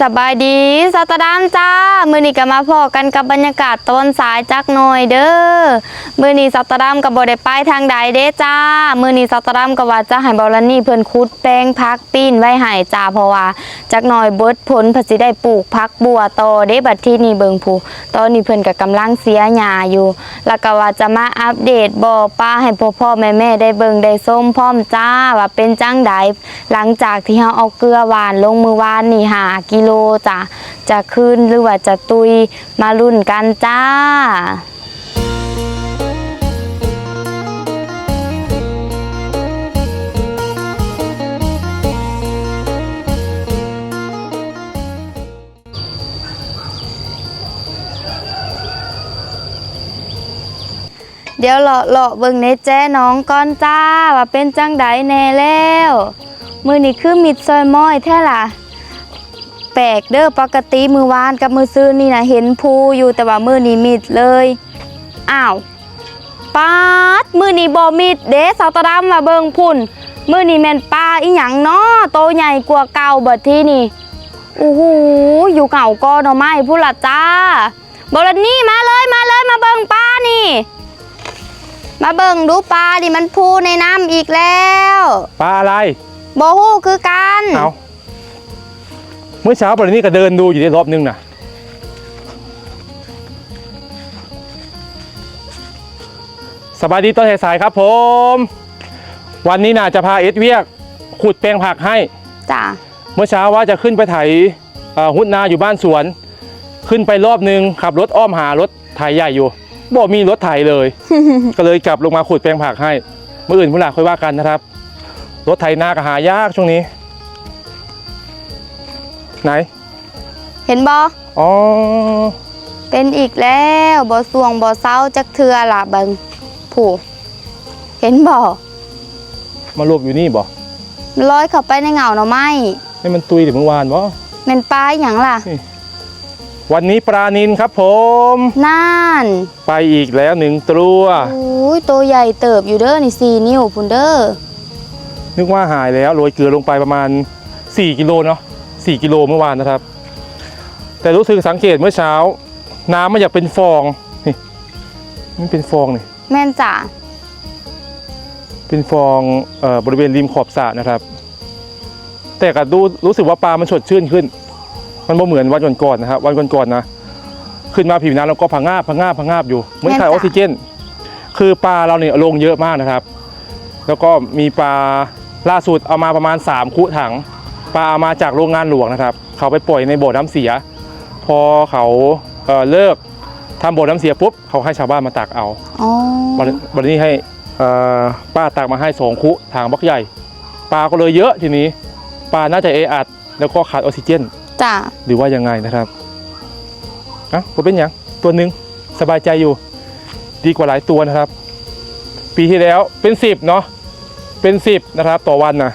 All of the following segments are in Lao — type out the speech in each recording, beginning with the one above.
ສະບາຍດີ ສາວຕາດຳຈ້າ. ມື້ນີ້ກໍມາພໍ້ກັນກັບບັນຍາກາດຕອນສາຍຈັກໜ່ອຍເດີ້. ມື້ນີ້ສາວຕາດຳກໍບໍ່ໄດ້ໄປທາງໃດເດ້ຈ້າ. ມື້ນີ້ສາວຕາດຳກໍວ່າຈະໃຫ້ເບົາລານີເພິ່ນຂຸດແປງຜັກປີ້ນໄວ້ໃຫ້ຈ້າ ເພາະວ່າຈັກໜ່ອຍເບິດຜົນ ເພິ່ນຊິໄດ້ປູກຜັກບົ່ວຕໍ່ເດ້. ບັດທີນີ້ເບິ່ງພຸ້ນ ຕອນນີ້ເພິ່ນກໍກຳລັງເສຍຫຍ້າຢູ່ ແລ້ວກໍວ່າຈະມາອັບເດດບໍ່ປາໃຫ້ພໍ່ໆແມ່ໆໄດ້ເບິ່ງໄດ້ຊົມພ້ອມຈ້າ ວ່າເປັນຈັ່ງໃດ ຫຼັງຈາກທີ່ເຮົາເອົາເກືອຫວ່ານລົງມື້ວານນີ້ຫ້າກິໂລຈ້າ ຈະຄືນ ຫຼືວ່າຈະຕຸຍ ມາລຸ້ນກັນຈ້າ. ດຽວເລາະໆເບິ່ງໃນແຈໜອງກ່ອນຈ້າ ວ່າເປັນຈັ່ງໃດແດ່ແລ້ວ. ມື້ນີ້ຄືມິດຊ່ອຍມ້ອຍແທ້ລະ. ແປກເດີ້ ປົກກະຕິມື້ວານກັບມື້ຊືນນີ້ນະເຫັນພູຢູ່ ແຕ່ວ່າມື້ນີ້ມິດເລີຍ. ອ້າວ ປາດ ມື້ນີ້ບໍ່ມິດເດ້ ສາວຕາດຳວ່າເບິ່ງພຸ້ນ. ມື້ນີ້ແມ່ນປາອີ່ຫຍັງນໍ ໂຕໃຫຍ່ກວ່າເກົ່າບັດທີນີ້. ໂອ້ໂຫ ຢູ່ເຫງົ້າກໍໜໍ່ໄມ້ພຸ້ນລະຈ້າ. ໂບລານີ ມາເລີຍ ມາເລີຍ ມາເບິ່ງປານີ້ ມາເບິ່ງດູ ປານີ້ມັນພູໃນນ້ຳອີກແລ້ວ. ປາອະໄລ? ບໍ່ຮູ້ຄືກັນ. ເອົາ ມື້ເຊົ້າໂບລານີກໍເດີນດູຢູ່ເດ້ ຮອບໜຶ່ງນະ. ສະບາຍດີຕອນສາຍໆ ຄັບຜົມ. ວັນນີ້ນະຈະພາເຮັດວຽກ ຂຸດແປງຜັກໃຫ້. ຈ້າ. ເມື່ອເຊົ້າວ່າຈະຂຶ້ນໄປໄຖ ເອີ ຮຸດນາຢູ່ບ້ານສວນ ຂຶ້ນໄປຮອບໜຶ່ງ ຂັບລົດອ້ອມຫາລົດໄຖໃຫຍ່ຢູ່ ບໍ່ມີລົດໄຖເລີຍ ກໍເລີຍກັບລົງມາຂຸດແປງຜັກໃຫ້. ມື້ອື່ນພຸ້ນລະຄ່ອຍວ່າກັນນະຄັບ. ລົດໄຖນາກໍຫາຍາກຊ່ວງນີ້. ໄຫນ ເຫັນບໍ່? ອໍ ເປັນອີກແລ້ວ ບໍ່ສ່ວງບໍ່ເຊົາຈັກເທື່ອລະ ເບິ່ງ ຜູ້ ເຫັນບໍ່? ມາຫຼົບຢູ່ນີ້ບໍ່? ມັນລອຍເຂົ້າໄປໃນເຫງົ້າໜໍ່ໄມ້. ໃຫ້ມັນຕຸຍແຕ່ມື້ວານບໍ່? ແມ່ນປາອີ່ຫຍັງລະ? ນີ້ ວັນນີ້ປານິນຄັບຜົມ. ນັ້ນ ໄປອີກແລ້ວໜຶ່ງຕົວ. ໂອ້ຍ ໂຕໃຫຍ່ເຕີບຢູ່ເດີ້ນີ້ ສີ່ນິ້ວພຸ້ນເດີ້. ນຶກວ່າຫາຍແລ້ວ ໂລຍເກືອລົງໄປປະມານສີ່ກິໂລເນາະ ສີ່ກິໂລມື້ວານນະຄັບ. ແຕ່ຮູ້ສຶກສັງເກດເມື່ອເຊົ້າ ນ້ຳມັນຢາກເປັນຟອງ ນີ້ ມັນເປັນຟອງນີ້. ແມ່ນຈ້າ. ເປັນຟອງ ເອີ ບໍລິເວນລິມຂອບສະນະຄັບ. ແຕ່ກໍຮູ້ ຮູ້ສຶກວ່າປາມັນສົດຊື່ນຂຶ້ນ ມັນບໍ່ເໝືອນວັນກ່ອນໆນະຄັບ. ວັນກ່ອນໆນະ ຂຶ້ນມາຜິວນ້ຳແລ້ວກໍຜະງາບ ຜະງາບ ຜະງາບຢູ່ ເໝືອນຂາດ ແມ່ນ ອອກຊີເຈນ. ຄືປາລາວນີ້ລົງເຍອະມາກນະຄັບ ແລ້ວກໍມີປາ ລ່າສຸດເອົາມາປະມານສາມຄຸຖັງ ປາເອົາມາຈາກໂຮງງານຫຼວງນະຄັບ ເຂົາໄປປ່ອຍໃນບໍ່ນ້ຳເສຍ. ພໍເຂົາ ເອີ ເລີກທຳບໍ່ນ້ຳເສຍປຸບ ເຂົາໃຫ້ຊາວບ້ານມາຕັກເອົາ. ອໍ ບັດ ບັດນີ້ໃຫ້ ເອີ ປ້າຕັກມາໃຫ້ສອງຄຸ ຖັງບັກໃຫຍ່ ປາກໍເລີຍເຍອະ. ທີນີ້ປາໜ້າຈະແອອັດ ແລ້ວກໍຂາດອອກຊີເຈນ ຈ້າ ຫຼືວ່າຍັງໄງນະຄັບ. ເອົ້າ ບໍ່ເປັນຫຍັງ ຕົວໜຶ່ງສະບາຍໃຈຢູ່ ດີກວ່າຫຼາຍຕົວນະຄັບ. ປີທີ່ແລ້ວເປັນສິບເນາະ ເປັນສິບນະຄັບ ຕໍ່ວັນນະ.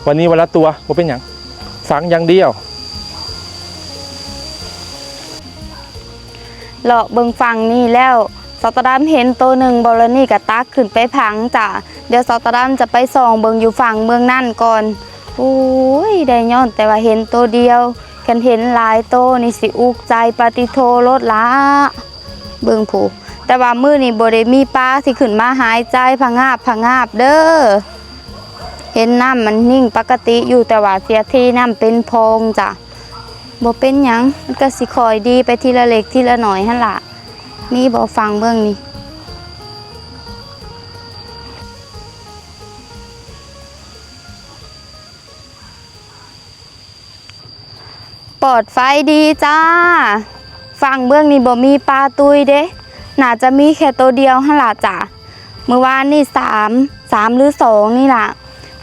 ວັນນີ້ວັນລະຕົວ ບໍ່ເປັນຫຍັງ ຝັງຢ່າງດຽວ. ເລາະເບິ່ງຝັ່ງນີ້ແລ້ວ ສາວຕາດຳເຫັນໂຕໜຶ່ງ ບໍລານີກໍຕັກຂຶ້ນໄປຝັງຈ້າ. ດຽວສາວຕາດຳຈະໄປສ່ອງເບິ່ງຢູ່ຝັ່ງເບື້ອງນັ້ນກ່ອນ. ໂອ້ຍ ໄດ້ຍ້ອນແຕ່ວ່າເຫັນໂຕດຽວ ຄັນເຫັນຫຼາຍໂຕນີ້ຊິອຸກໃຈປາຕິໂທໂລດລະ. ເບິ່ງພຸ້ນ ແຕ່ວ່າມື້ນີ້ບໍ່ໄດ້ມີປາຊິຂຶ້ນມາຫາຍໃຈຜະງາບ ຜະງາບເດີ້. ເຫັນນ້ຳມັນນິ່ງປົກກະຕິຢູ່ ແຕ່ວ່າເສຍທີນ້ຳເປັນຟອງຈ້າ. ບໍ່ເປັນຫຍັງ ມັນກໍຊິຄ່ອຍດີໄປທີລະເລັກທີລະໜ້ອຍຫັ້ນລະ. ມີບໍ່ ຝັ່ງເບື້ອງນີ້? ປອດໄຟດີຈ້າ. ຝັ່ງເບື້ອງນີ້ບໍ່ມີປາຕຸ້ຍເດ້ ໜ້າຈະມີແຄ່ໂຕດຽວຫັ້ນລະຈ້າ. ມື້ວານນີ້ສາມ ສາມຫຼືສອງນີ້ລະ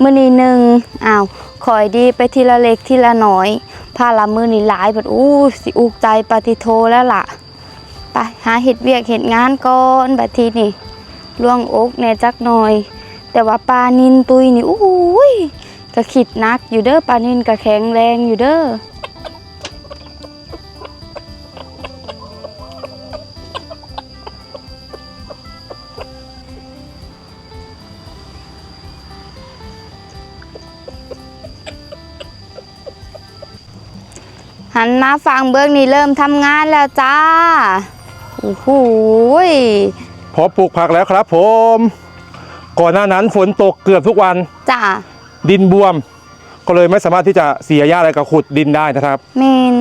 ມື້ນີ້ໜຶ່ງ. ອ້າວ ຄ່ອຍດີໄປທີລະເລັກທີລະໜ້ອຍ ພາລະມື້ນີ້ຫຼາຍໂພດ ອູ້ ຊິອຸກໃຈປາຕິໂທແລ້ວລະ. ໄປຫາເຮັດວຽກເຮັດງານກ່ອນ ບັດທີນີ້ໂລ່ງອົກແດ່ຈັກໜ່ອຍ. ແຕ່ວ່າປານິນຕຸ້ຍນີ້ ອູ້ຍ ກະຄິດໜັກຢູ່ເດີ້ ປານິນກະແຂງແຮງຢູ່ເດີ້. ເ ຫັນມາຝັ່ງເບື້ອງນີ້ເລີ່ມທຳງານແລ້ວຈ້າ. ໂອ້ໂຫຍ พร้อมปลูกผักแล้วครับผม ก่อนหน้านั้นฝนตกเกือบทุกวัน จ้ะ ดินบวม ก็เลยไม่สามารถที่จะเสียหญ้าอะไรกับขุดดินได้นะครับ แม่น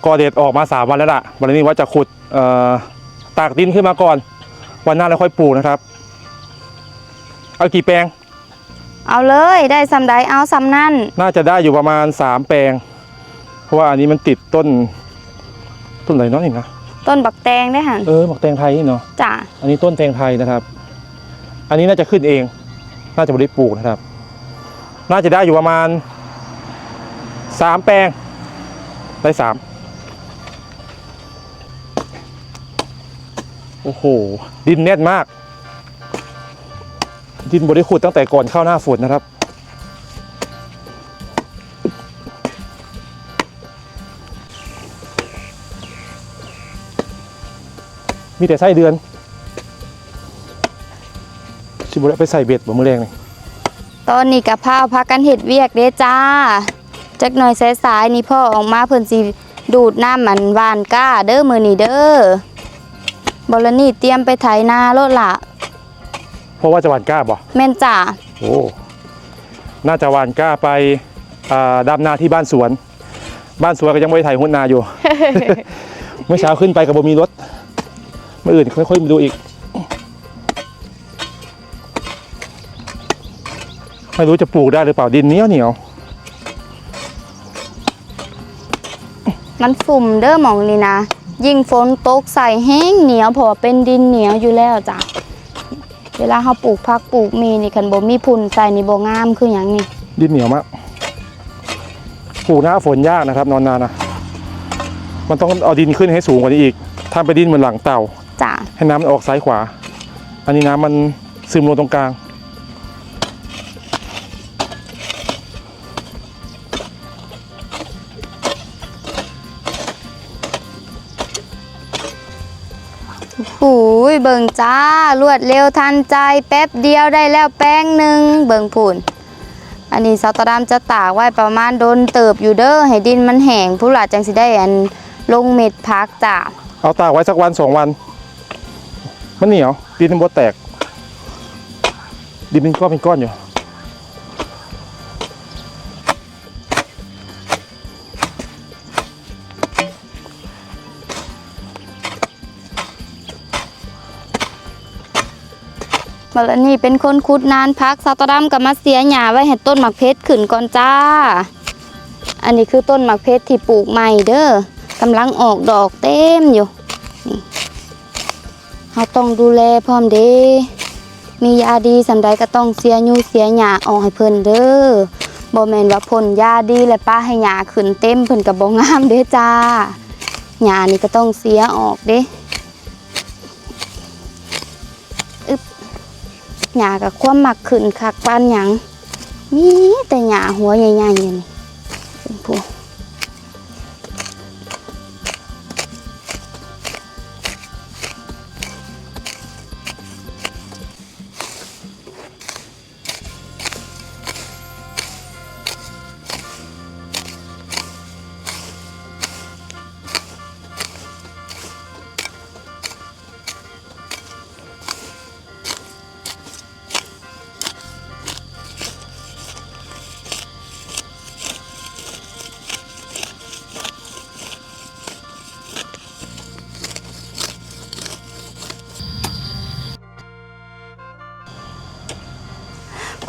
ก็แดดออกมาสามวันแล้วล่ะ วันนี้ว่าจะขุด เอ่อ ตากดินขึ้นมาก่อน วันหน้าแล้วค่อยปลูกนะครับ เอากี่แปลง เอาเลย ได้ส่ำใดเอาส่ำนั้น น่าจะได้อยู่ประมาณสามแปลง เพราะว่าอันนี้มันติดต้น ต้นอะไรเนาะนี่นะ ต้นบักแตงเด้หั่น เออ บักแตงไทยนี่เนาะ จ้ะ อันนี้ต้นแตงไทยนะครับ อันนี้น่าจะขึ้นเอง น่าจะบ่ได้ปลูกนะครับ น่าจะได้อยู่ประมาณสามแปลง ได้สาม โอ้โห ดินแน่นมาก ดินบ่ได้ขุดตั้งแต่ก่อนเข้าหน้าฝนนะครับ มีแต่ไส้เดือน สิบ่ได้ไปใส่เบ็ดบ่มื้อแลงนี่ ตอนนี้กะพร้าวพากันเฮ็ดเวียกเด้จ้า จักหน่อยสายๆ นี่พ่อออกมาเพิ่นสิดูดน้ำมันหว่านก้าเด้อมื้อนี้เด้อ บอลนี่เตรียมไปไถนาโลดล่ะ เพราะว่าจะหว่านก้าบ่ แม่นจ้า โอ้ น่าจะหว่านก้าไป อ่า ดำนาที่บ้านสวน บ้านสวนก็ยังบ่ได้ไถฮุดนาอยู่ เมื่อเช้าขึ้นไปก็บ่มีรถ มื้ออื่นค่อยๆ มาดูอีก ไม่รู้จะปลูกได้หรือเปล่า ดินเหนียวๆ มันซุ่มเด้อหม่องนี้นะ ยิ่งฝนตกใส่แฮงเหนียว เพราะว่าเป็นดินเหนียวอยู่แล้วจ้ะ เวลาเฮาปลูกผักปลูกหมีนี่ คันบ่มีฝุ่นใส่นี่บ่งามคือหยังนี่ ดินเหนียวมาก ปลูกหน้าฝนยากนะครับ นอนนานะ มันต้องเอาดินขึ้นให้สูงกว่านี้อีก ทำเป็นดินเหมือนหลังเต่า จ้ะ ให้น้ำมันออกซ้ายขวา อันนี้น้ำมันซึมลงตรงกลาง โอ้ย เบิ่งจ้า รวดเร็วทันใจ แป๊บเดียวได้แล้วแปลงหนึ่ง เบิ่งพู้น อันนี้สาวตาดำจะตากไว้ประมาณโดนเติบอยู่เด้อ ให้ดินมันแห้งพู้นล่ะ จั่งสิได้อันลงเม็ดผักจ้า เอาตากไว้สักวันสองวัน มันเหนียว ดินมันบ่แตก ดินเป็นก้อนเป็นก้อนอยู่ บัดนี้เป็นคนขุดนานผัก สาวตาดำก็มาเสียหญ้าไว้ให้ต้นหมากเพชรขึ้นก่อนจ้า อันนี้คือต้นหมากเพชรที่ปลูกใหม่เด้อ กำลังออกดอกเต็มอยู่ นี่ เฮาต้องดูแลพร้อมเด้ มีหญ้าดีส่ำใดก็ต้องเสียหยูเสียหญ้าออกให้เพิ่นเด้อ บ่แม่นว่าพ่นหญ้าดีแล้วปะให้หญ้าขึ้นเต็ม เพิ่นก็บ่งามเด้จ้า หญ้านี่ก็ต้องเสียออกเด้ อึบ หญ้าก็ความมักขึ้นคักปานหยัง มีแต่หญ้าหัวใหญ่ๆ อยู่นี่ เบิ่งพู้น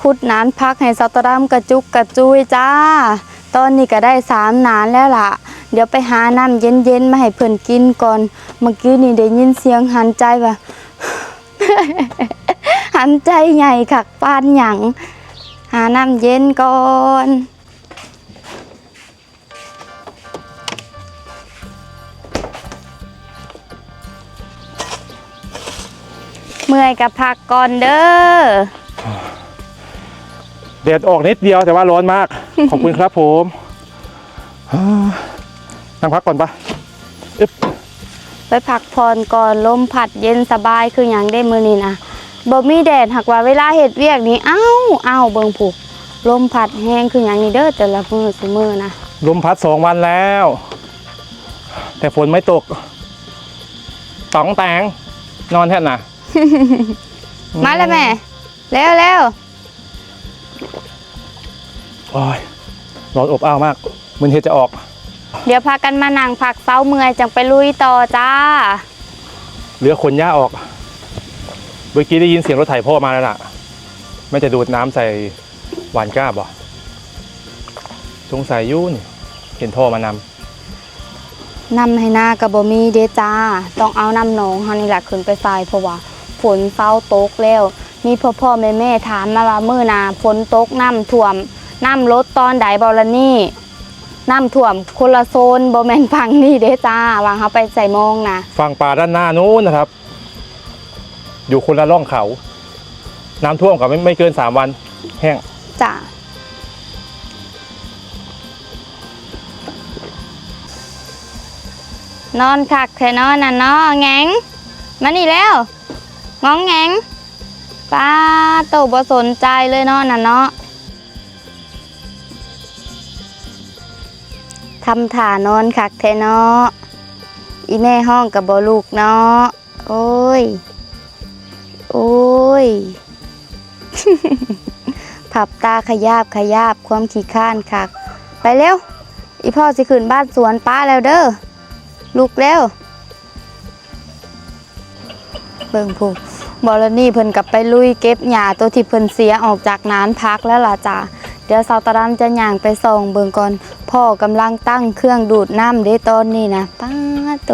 ขุดหนานผักให้สาวตาดำกระจุกกระจุยจ้า ตอนนี้ก็ได้สามหนานแล้วล่ะ เดี๋ยวไปหาน้ำเย็นๆ มาให้เพิ่นกินก่อน เมื่อกี้นี่ได้ยินเสียงหันใจว่า หันใจใหญ่คักปานหยัง หาน้ำเย็นก่อน เมื่อยก็พักก่อนเด้อ แดดออกนิดเดียวแต่ว่าร้อนมาก ขอบคุณครับผม นั่งพักก่อนปะ อึ๊บ ไปพักผ่อนก่อน ลมพัดเย็นสบายคือหยังเด้มื้อนี้นะ บ่มีแดด หากว่าเวลาเฮ็ดเวียกนี่ อ้าว อ้าว เบิ่งพุ้น ลมพัดแฮงคือหยังนี่เด้อ แต่ละมื้อซุมื้อนะ ลมพัดสองวันแล้ว แต่ฝนไม่ตก ต๋องแต๋ง นอนแท้น่ะ มาแล้วแม่ เร็วๆ โอ้ย ร้อนอบอ้าวมาก มึนเฮ็ดจะออก เดี๋ยวพากันมานั่งพักเซาเมื่อยจั่งไปลุยต่อจ้า เหลือขนหญ้าออก เมื่อกี้ได้ยินเสียงรถไถพ่อมาแล้วน่ะ แม่จะดูดน้ำใส่หว่านกล้าบ่ สงสัยอยู่นี่ เห็นพ่อมานำ น้ำไฮ่นาก็บ่มีเด้จ้า ต้องเอาน้ำหนองเฮานี่ล่ะขึ้นไปใส่ เพราะว่าฝนเซาตกแล้ว มีพ่อๆ แม่ๆ ถามมาว่ามื้อหน้าฝนตกน้ำท่วม น้ำลดตอนใดบ่ล่ะนี่ น้ำท่วมคนละโซน บ่แม่นฝั่งนี้เด้จ้า ว่าเฮาไปใส่มองนะ ฝั่งป่าด้านหน้านู้นนะครับ อยู่คนละร่องเขา น้ำท่วมก็ไม่ ไม่เกินสามวัน แห้ง จ้ะ นอนคักแท้เนาะนั่นเนาะ แหงง มานี่แล้ว งองแหงง ป๊าโต บ่สนใจเลยเนาะนั่นเนาะ ทำท่านอนคักแท้เนาะ อีแม่ฮ้องก็บ่ลุกเนาะ โอ๊ย โอ๊ย พับตาขยาบขยาบ ความขี้คร้านคัก ไปเร็ว อีพ่อสิขึ้นบ้านสวนป้าแล้วเด้อ ลุกแล้ว เบิ่งพุ้น บอลนี่เพิ่นก็ไปลุยเก็บหญ้าตัวที่เพิ่นเสียออกจากนานพักแล้วล่ะจ้า เดี๋ยวสาวตาดำจะย่างไปส่องเบิ่งก่อน พ่อกำลังตั้งเครื่องดูดน้ำเด้ตอนนี้นะ ป๊าดโต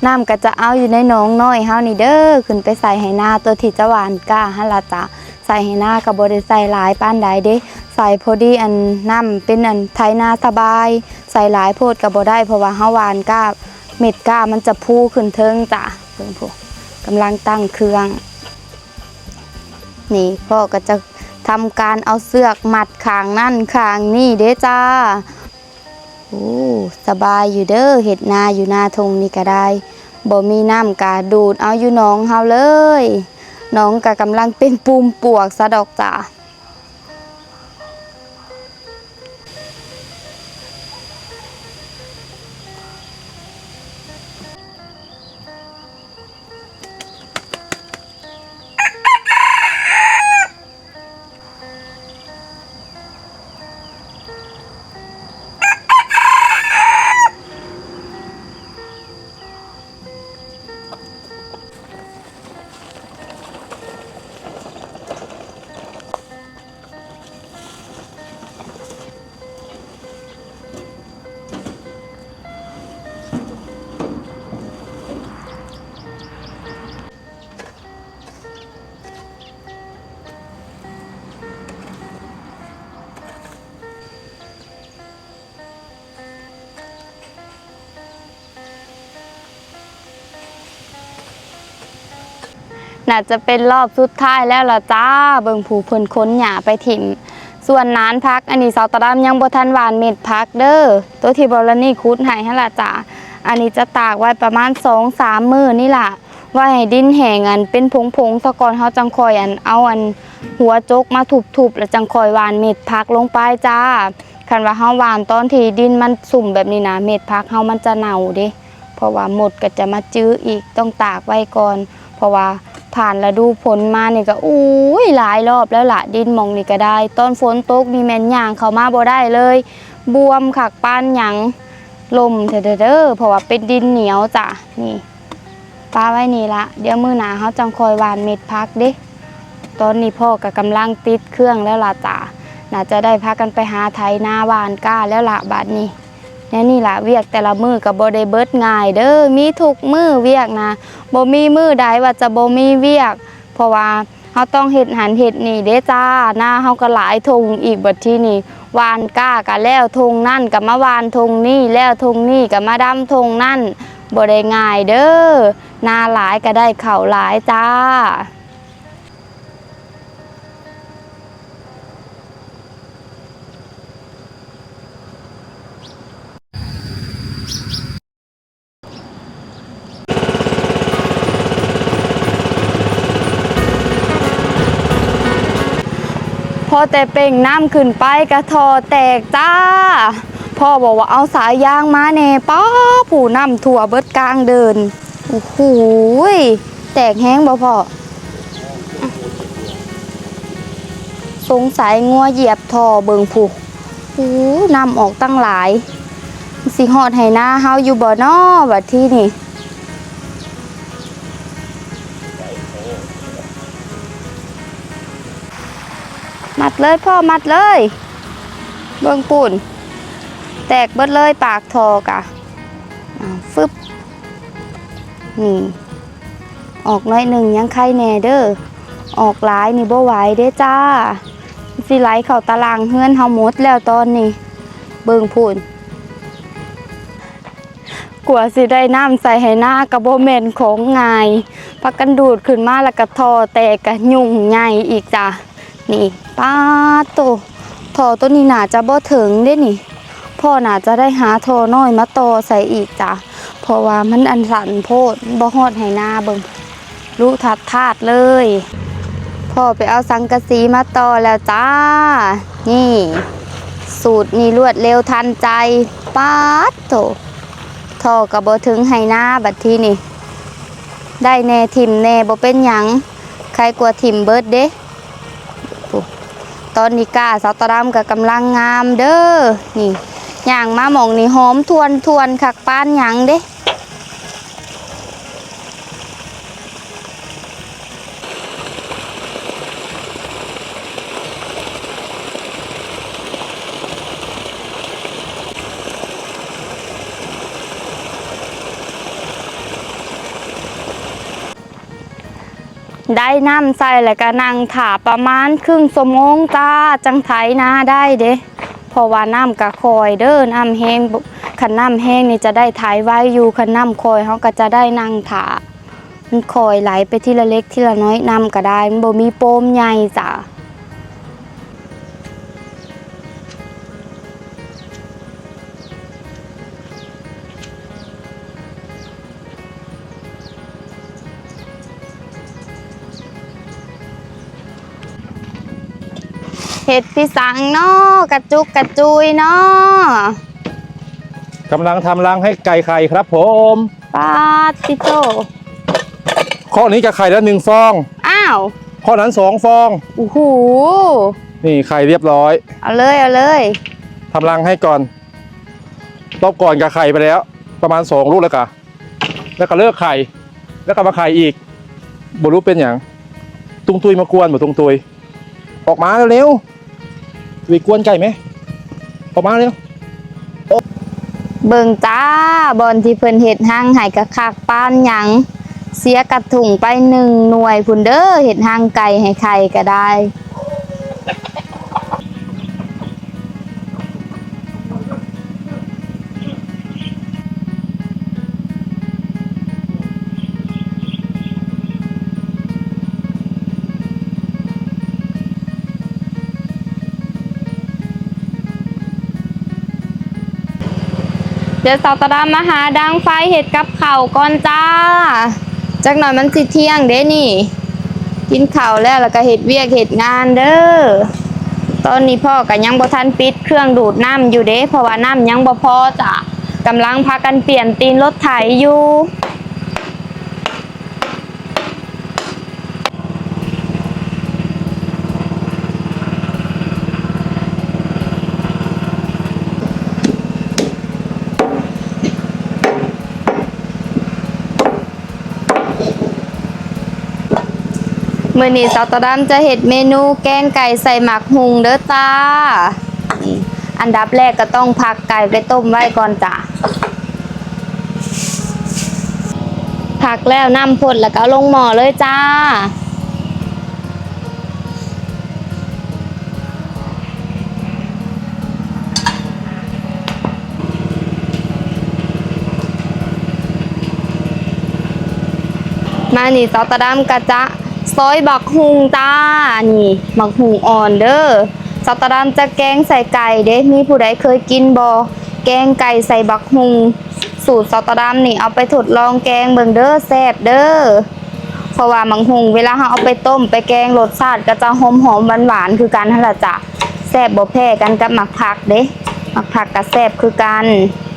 น้ำก็จะเอาอยู่ในหนองน้อยเฮานี่เด้อ ขึ้นไปใส่ไฮ่นาตัวที่จะหว่านกล้าหั่นล่ะจ้า ใส่ไฮ่นาก็บ่ได้ใส่หลายปานใดเด้ ใส่พอดี อันน้ำเป็นอันไถนาสบาย ใส่หลายโพดก็บ่ได้ เพราะว่าเฮาหว่านกล้า เม็ดกล้ามันจะพูขึ้นเทิงจ้า เบิ่งพุ้น กำลังตั้งเครื่อง นี่พ่อก็จะทำการเอาเสือกมัดข้างนั่นข้างนี่เด้จ้า โอ้ สบายอยู่เด้อ เฮ็ดนาอยู่นาทงนี่ก็ได้ บ่มีน้ำก็ดูดเอาอยู่หนองเฮาเลย หนองก็กำลังเป็นปูมปวกซะดอกจ้า น่าจะเป็นรอบสุดท้ายแล้วล่ะจ้า เบิ่งพุ้น เพิ่นขนหญ้าไปถิ่ม ส่วนนานผัก อันนี้สาวตาดำยังบ่ทันหว่านเม็ดผักเด้อ ตัวที่บอลนี่ขุดให้หั่นล่ะจ้า อันนี้จะตากไว้ประมาณสองสามมื้อนี่ล่ะ ไว้ให้ดินแห้ง อันเป็นผงๆ ซะก่อน เฮาจั่งค่อย อัน เอา อัน หัวจกมาทุบๆ แล้วจั่งค่อยหว่านเม็ดผักลงไปจ้า คันว่าเฮาหว่านตอนที่ดินมันซุ่มแบบนี้นะ เม็ดผักเฮามันจะเน่าเด้ เพราะว่ามดก็จะมาจื้ออีก ต้องตากไว้ก่อน เพราะว่าผ่านฤดูฝนมานี่ก็ โอ๊ย หลายรอบแล้วล่ะ ดินหม่องนี้ก็ได้ ตอนฝนตกนี่แม่นย่างเข้ามาบ่ได้เลย บวมคักปานหยัง ล่มแท้ๆ เด้อ เพราะว่าเป็นดินเหนียวจ้ะ นี่ ปะไว้นี่ละ เดี๋ยวมื้อหน้าเฮาจั่งค่อยหว่านเม็ดผักเด้ ตอนนี้พ่อก็กำลังติดเครื่องแล้วล่ะจ้า น่าจะได้พากันไปหาไถนาหว่านกล้าแล้วล่ะบัดนี้ แนวนี้ล่ะ เวียกแต่ละมื้อก็บ่ได้เบิดง่ายเด้อ มีทุกมื้อเวียกนะ บ่มีมื้อใดว่าจะบ่มีเวียก เพราะว่า เฮาต้องเฮ็ดหั้นเฮ็ดนี่เด้จ้า นาเฮาก็หลายท่งอีกบัดทีนี้ หว่านกล้าก็แล้วท่งนั่นก็มาหว่านท่งนี้ แล้วท่งนี้ก็มาดำท่งนั่น บ่ได้ง่ายเด้อ นาหลายก็ได้ข้าวหลายจ้า พอแต่เป่งน้ำขึ้นไปกะท่อแตกจ้า พ ພໍ່ບອກວ່າເອົາສາຍຢາງມາແດ່. ປ້າ ຜູ້ ນ້ຳຖ້ວມເບິດກາງເດີ່ນ. ໂອ້ໂຫ ແຕກແຮງບໍ່ພໍ່? ສົງໄສງົວຢຽບທໍ່ເບິ່ງພຸ້ນ. ໂອ້ ນ້ຳອອກຕັ້ງຫຼາຍ ຊິຮອດໄຮ່ນາເຮົາຢູ່ບໍ່ນໍບັດທີນີ້? ມັດເລີຍພໍ່ ມັດເລີຍ. ເບິ່ງພຸ້ນ ແຕກເບິດເລີຍປາກທໍ່ກະ. ອາ ຟຶບ ນີ້ ອອກໜ້ອຍໜຶ່ງຍັງໄຄແດ່ເດີ້ ອອກຫຼາຍນີ້ບໍ່ໄຫວເດ້ຈ້າ. ຊິໄຫຼເຂົ້າຕາລ່າງເຮືອນເຮົາໝົດແລ້ວຕອນນີ້. ເບິ່ງພຸ້ນ ກວ່າຊິໄດ້ນ້ຳໃສ່ໄຮ່ນາກະບໍ່ແມ່ນຂອງງ່າຍ. ພາກັນດູດຂຶ້ນມາແລ້ວກະທໍ່ແຕກກະຫຍຸ້ງໃຫຍ່ອີກຈ້າ. ນີ້ ປາດໂທ້ ທໍ່ໂຕນີ້ໜ້າຈະບໍ່ເຖິງເດ້ນີ້. ພໍ່ໜ້າຈະໄດ້ຫາທໍ່ນ້ອຍມາຕໍ່ໃສ່ອີກຈ້າ ເພາະວ່າມັນອັນສັ້ນໂພດ ບໍ່ຮອດໄຮ່ນາ. ເບິ່ງ ລຸທາດໆເລີຍ. ພໍ່ໄປເອົາສັງກະສີມາຕໍ່ແລ້ວຈ້າ. ນີ້ ສູດນີ້ລວດເລັວທັນໃຈ. ປາດໂທ້ ທໍ່ກະບໍ່ເຖິງໄຮ່ນາບັດທີນີ້. ໄດ້ແດ່ ຖິ້ມແດ່ ບໍ່ເປັນຫຍັງ ໄຄກວ່າຖິ້ມເບິດເດ້. ຕອນນີ້ກ້າສາວຕາດຳກະກຳລັງງາມເດີ້. ນີ້ ຍ່າງມາໝ່ອງນີ້ຫອມທວນໆ ຄັກປານຫຍັງເດ້. ໄດ້ນ້ຳໃສ່ແລ້ວກະນັ່ງຖ້າປະມານເຄິ່ງຊົ່ວໂມງຈ້າ ຈັ່ງໄຖນາໄດ້ເດ້. ເພາະວ່ານ້ຳກະຄ່ອຍເດີ້ ນ້ຳແຮງ ຄັນນ້ຳແຮງນີ້ຈະໄດ້ໄຖໄວຢູ່ ຄັນນ້ຳຄ່ອຍເຮົາກະຈະໄດ້ນັ່ງຖ້າ. ມັນຄ່ອຍໄຫຼໄປທີລະເລັກທີລະນ້ອຍ ນ້ຳກະໄດ້ ມັນບໍ່ມີໂປມໃຫຍ່ຈ້າ. ເຮັດພິສັງນໍ ກະຈຸກກະຈຸຍນໍ. ກຳລັງທຳລັງໃຫ້ໄກ່ໄຂ່ຄັບຜົມ. ປາດຕິໂຕ ຄອກນີ້ຈະໄຂ່ລະໜຶ່ງຟອງ. ອ້າວ ຄອກນັ້ນສອງຟອງ. ໂອ້ໂຫ ນີ້ໄຂ່ລຽບຮ້ອຍ. ເອົາເລີຍ ເອົາເລີຍ. ທຳລັງໃຫ້ກ່ອນ. ລອບກ່ອນກະໄຂ່ໄປແລ້ວປະມານສອງລູກແລ້ວກະ ແລ້ວກະເລີກໄຂ່ ແລ້ວກະມາໄຂ່ອີກ. ບໍ່ຮູ້ເປັນຫຍັງ ຕຸງຕຸຍມາກວນບໍ່ ຕຸງຕຸຍ. ອອກມາເລັວໆ ໄປກວນໄກ່ແມະ ອອກມາເລັວ. ເບິ່ງຈ້າ ບ່ອນທີ່ເພິ່ນເຮັດຮັງໃຫ້ກະຄັກປານຫຍັງ. ເສຍກະທຸງໄປໜຶ່ງໜ່ວຍພຸ້ນເດີ້ ເຮັດຮັງໄກ່ໃຫ້ໄຂ່ກະໄດ້. ດຽວສາວຕາດຳມາຫາດັງໄຟເຮັດກັບເຂົ້າກ່ອນຈ້າ. ຈັກໜ້ອຍມັນຊິທ່ຽງເດ້ນີ້. ກິນເຂົ້າແລ້ວ ແລ້ວກະເຮັດວຽກເຮັດງານເດີ້. ຕອນນີ້ພໍ່ກະຍັງບໍ່ທັນປິດເຄື່ອງດູດນ້ຳຢູ່ເດ້ ເພາະວ່ານ້ຳຍັງບໍ່ພໍຈ້າ. ກຳລັງພາກັນປ່ຽນຕີນລົດໄຖຢູ່. ມື້ນີ້ສາວຕາດຳຈະເຮັດເມນູແກງໄກ່ໃສ່ໝາກຫຸ່ງເດີ້ຈ້າ. ນີ້ ອັນດັບແລກກະຕ້ອງພັກໄກ່ໄປຕົ້ມໄວ້ກ່ອນຈ້າ. ພັກແລ້ວນ້ຳຟົດ ແລ້ວກະເອົາລົງໝໍ້ເລີຍຈ້າ. ມານີ້ ສາວຕາດຳກະຈະຊອຍບັກຫຸ່ງຈ້າ. ນີ້ ບັກຫຸ່ງອ່ອນເດີ້. ສາວຕາດຳຈະແກງໃສ່ໄກ່ເດ້. ມີຜູ້ໃດເຄີຍກິນບໍ່ ແກງໄກ່ໃສ່ບັກຫຸ່ງ? ສູດສາວຕາດຳນີ້ ເອົາໄປທົດລອງແກງເບິ່ງເດີ້ ແຊບເດີ້. ເພາະວ່າບັກຫຸ່ງເວລາເຮົາເອົາໄປຕົ້ມໄປແກງ ລົດຊາດກະຈະຫອມໆ ຫວານໆ ຄືກັນຫັ້ນລະຈ້າ. ແຊບບໍ່ແພ້ກັນກັບໝາກຜັກເດ້. ໝາກຜັກກະແຊບຄືກັນ.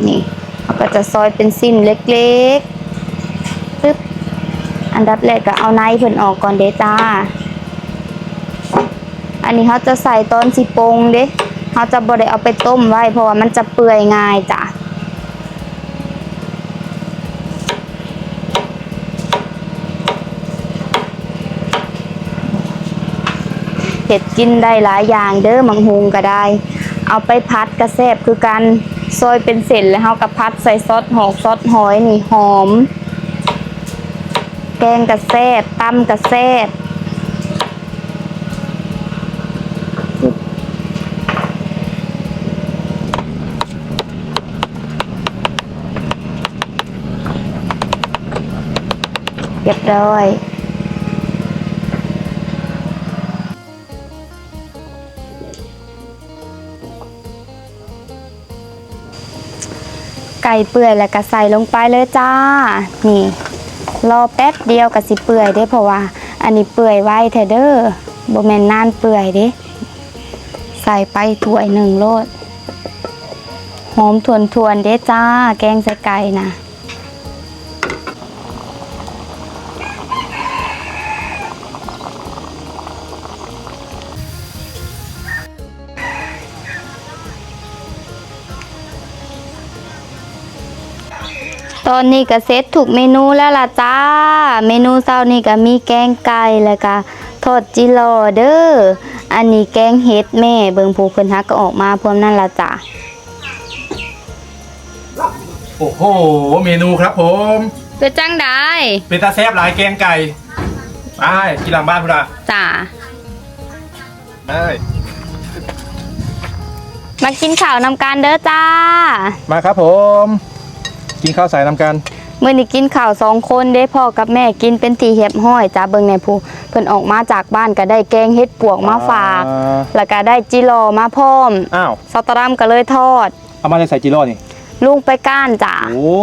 ນີ້ ເຮົາກໍຈະຊອຍເປັນຊິ້ນເລັກໆ. ປຶບ ອັນດັບແລກກໍເອົາໃນເພິ່ນອອກກ່ອນເດ້ຈ້າ. ອັນນີ້ເຮົາຈະໃສ່ຕອນຊິປົງເດ້, ເຮົາຈະບໍ່ໄດ້ເອົາໄປຕົ້ມໄວ້ ເພາະວ່າມັນຈະເປື່ອຍງ່າຍຈ້າ. ເຮັດກິນໄດ້ຫຼາຍຢ່າງເດີ້ ໝາກຫຸ່ງກໍໄດ້ ເອົາໄປຜັດກໍແຊບຄືກັນ. ຊອຍເປັນເສັ້ນ ແລ້ວເຮົາກໍຜັດໃສ່ຊອດຫອກຊອດຫອຍນີ້ ຫອມ. ແກງກໍແຊບ ຕຳກໍແຊບ. ຮຽບຮ້ອຍ. ໄກ່ເປື່ອຍແລ້ວກໍໃສ່ລົງໄປເລີຍຈ້າ. ນີ້ ລໍແປັບດຽວກໍຊິເປື່ອຍເດ້ ເພາະວ່າອັນນີ້ເປື່ອຍໄວແທ້ເດີ້ ບໍ່ແມ່ນນານເປື່ອຍເດ້. ໃສ່ໄປຖ້ວຍໜຶ່ງໂລດ. ຫອມຖ້ວນໆເດ້ຈ້າ ແກງໃສ່ໄກ່ນະ. ຕອນນີ້ກໍເສັດທຸກເມນູແລ້ວລະຈ້າ. ເມນູເຊົ້ານີ້ກໍມີແກງໄກ່ ແລ້ວກໍທອດຈິລໍເດີ້. ອັນນີ້ແກງເຫັດແມ່ ເບິ່ງຜູ້ເພິ່ນຫາກໍອອກມາພວມນັ້ນລະຈ້າ. ໂອ້ໂຫ ເມນູຄັບຜົມ. ເປັນຈັ່ງໃດ? ເປັນຕາແຊບຫຼາຍແກງໄກ່. ໄປກິນຫຼັງບ້ານພຸ້ນລະ. ຈ້າ. ໄປ. ມາກິນຂ້າວນຳກັນເດີ້ຈ້າ. ມາຄັບຜົມ. ກິນຂ້າວສາຍນຳກັນ. ມື້ນີ້ກິນຂ້າວສອງຄົນເດ້ ພໍ່ກັບແມ່ກິນເປັນທີ່ຮຽບຮ້ອຍຈ້າ. ເບິ່ງແດ່ຜູ້ ເພິ່ນອອກມາຈາກບ້ານກໍໄດ້ແກງເຫັດປວກມາຝາກ ອ່າ ແລ້ວກໍໄດ້ຈິລໍມາພ້ອມ. ອ້າວ. ເຊົາຕາດຳກໍເລີຍທອດ. ເອົາມາແຕ່ໃສຈິລໍນີ້? ລຸງໄປກ້ານຈ້າ. ໂອ້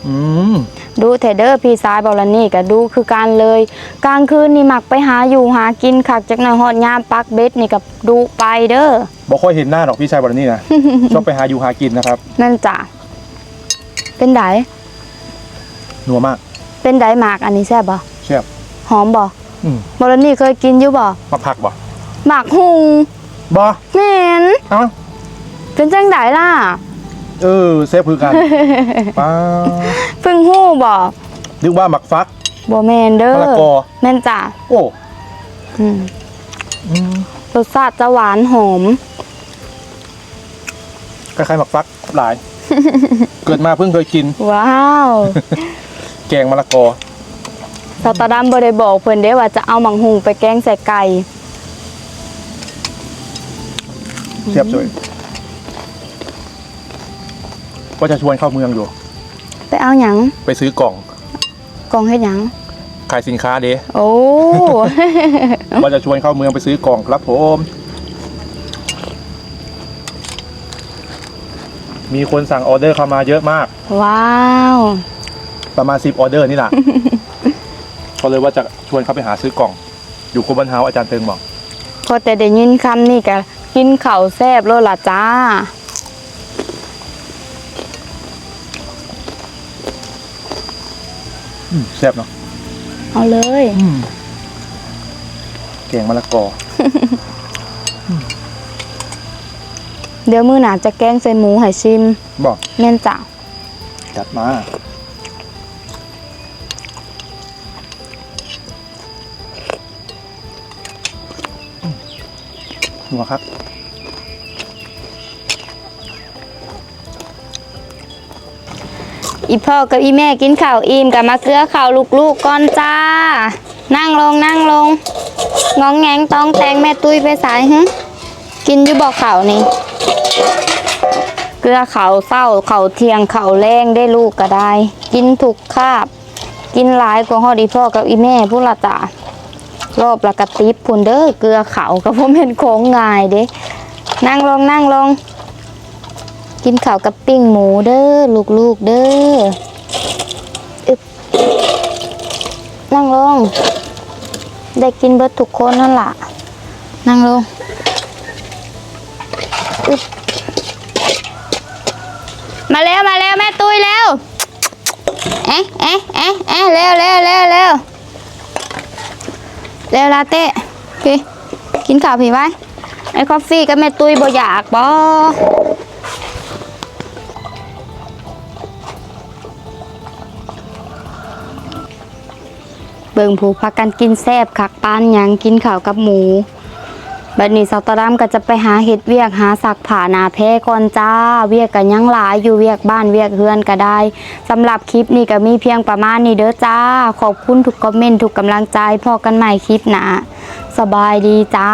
ອືມ ດຸແທ້ເດີ້ ພີ່ຊາຍເບົາລານີກໍດຸຄືກັນເລີຍ. ກາງຄືນນີ້ມັກໄປຫາຢູ່ຫາກິນຄັກ ຈັກໜ້ອຍຮອດຍາມປັກເບັດນີ້ກໍດຸໄປເດີ້. ບໍ່ຄ່ອຍເຫັນໜ້າດອກພີ່ຊາຍເບົາລານີນະ. ຊອບໄປຫາຢູ່ຫາກິນນະຄັບ. ແມ່ນຈ້າ. ເປັນໃດ? ນົວມາກ. ເປັນໃດໝາກອັນນີ້ແຊບບໍ່? ແຊບ. ຫອມບໍ່? ອືມ. ເບົາລານີເຄີຍກິນຢູ່ບໍ່? ໝາກຜັກບໍ່? ໝາກຫຸ່ງ. ບໍ່. ແມ່ນ. ເອົ້າ ເປັນຈັ່ງໃດລະ? ເອີ ແຊບຄືກັນ. ປ້າ ເພິ່ງຮູ້ບໍ່? ນຶກວ່າໝາກຝັກ. ບໍ່ແມ່ນເດີ້ ມະລະກໍ. ແມ່ນຈ້າ. ໂອ້ ອືມ ອືມ ລົດຊາດຈະຫວານຫອມ. ຄ້າຍໆໝາກຝັກຫຼາຍ. ເກີດມາເພິ່ງເຄີຍກິນ. ວ້າວ ແກງມະລະກໍ. ສາວຕາດຳບໍ່ໄດ້ບອກເພິ່ນເດ້ວ່າຈະເອົາໝາກຫຸ່ງໄປແກງໃສ່ໄກ່. ແຊບເຊີຍ. ວ່າຈະຊວນເຂົ້າເມືອງຢູ່. ໄປເອົາຫຍັງ? ໄປຊື້ກ່ອງ. ກ່ອງເຮັດຫຍັງ? ຂາຍສິນຄ້າເດ້. ໂອ້ ວ່າຈະຊວນເຂົ້າເມືອງໄປຊື້ກ່ອງຄັບຜົມ. ມີຄົນສັ່ງອອເດີເຂົ້າມາເຍອະມາກ. ວ້າວ ປະມານສິບອອເດີນີ້ລະ. ກໍເລີຍວ່າຈະຊວນເຂົາໄປຫາຊື້ກ່ອງ ຢູ່ຄົວບ້ານເຮົາ ອາຈານເຕີງບອກ. ພໍແຕ່ໄດ້ຍິນຄຳນີ້ກະກິນເຂົ້າແຊບໂລດລະຈ້າ. ອືມ ແຊບເນາະ. ເອົາເລີຍ. ອືມ ແກງມະລະກໍ. ດຽວມື້ໜ້າຈະແກງໃສ່ໝູໃຫ້ຊີມ. ບໍ່? ແມ່ນຈ້າ. ຈັດມາ. ອືມ ນົວຄັກ. ອີພໍ່ກັບອີແມ່ກິນເຂົ້າອີ່ມ ກໍມາເກືອເຂົ້າລູກໆກ່ອນຈ້າ. ນັ່ງລົງ ນັ່ງລົງ. ງອງແງງຕ້ອງແຕ່ງ ແມ່ຕຸ້ຍໄປໃສຫຶ? ກິນຢູ່ບໍ່ເຂົ້ານີ້? ເກືອເຂົ້າເຊົ້າ ເຂົ້າທ່ຽງ ເຂົ້າແລງເດ້ ລູກກໍໄດ້ ກິນທຸກຄາບ. ກິນຫຼາຍກວ່າຮອດອີ່ພໍ່ກັບອີ່ແມ່ພຸ້ນລະຕາ. ລອບລະກະຕິບພຸ້ນເດີ ເກືອເຂົ້າກໍບໍ່ແມ່ນຂອງງ່າຍເດ້. ນັ່ງລົງ ນັ່ງລົງ. ກິນເຂົ້າກັບປີ້ງໝູເດີ ລູກໆເດີ. ອຶບ ນັ່ງລົງ. ໄດ້ກິນເບິດທຸກຄົນຫັ້ນລະ. ນັ່ງລົງ. ອຶບ ມາແລ້ວ ມາແລ້ວ ແມ່ຕຸ້ຍແລ້ວ ເອະ ເອະ ເອະ ເອະ ເລັວ ເລັວ ເລັວ ເລັວ ເລັວ ລາເຕ້ ພີ້ ກິນເຂົ້າພີ້ໄວ້. ໄອ້ຄອບຟີກັບແມ່ຕຸ້ຍບໍ່ຢາກບໍ? ເບິ່ງຜູ້ພາກັນກິນແຊບຄັກປານຫຍັງ ກິນເຂົ້າກັບໝູ. ບັດນີ້ສາວຕາດຳກໍຈະໄປຫາເຮັດວຽກ ຫາຊັກຜ້າໜ້າແພກ່ອນຈ້າ. ວຽກກໍຍັງຫຼາຍຢູ່ ວຽກບ້ານວຽກເຮືອນກໍໄດ້. ສຳລັບຄລິບນີ້ກໍມີພຽງປະມານນີ້ເດີຈ້າ. ຂອບຄຸນທຸກຄອມເມັນ ທຸກກຳລັງໃຈ. ພໍ້ກັນໃໝ່ຄລິບໜ້າ. ສະບາຍດີຈ້າ.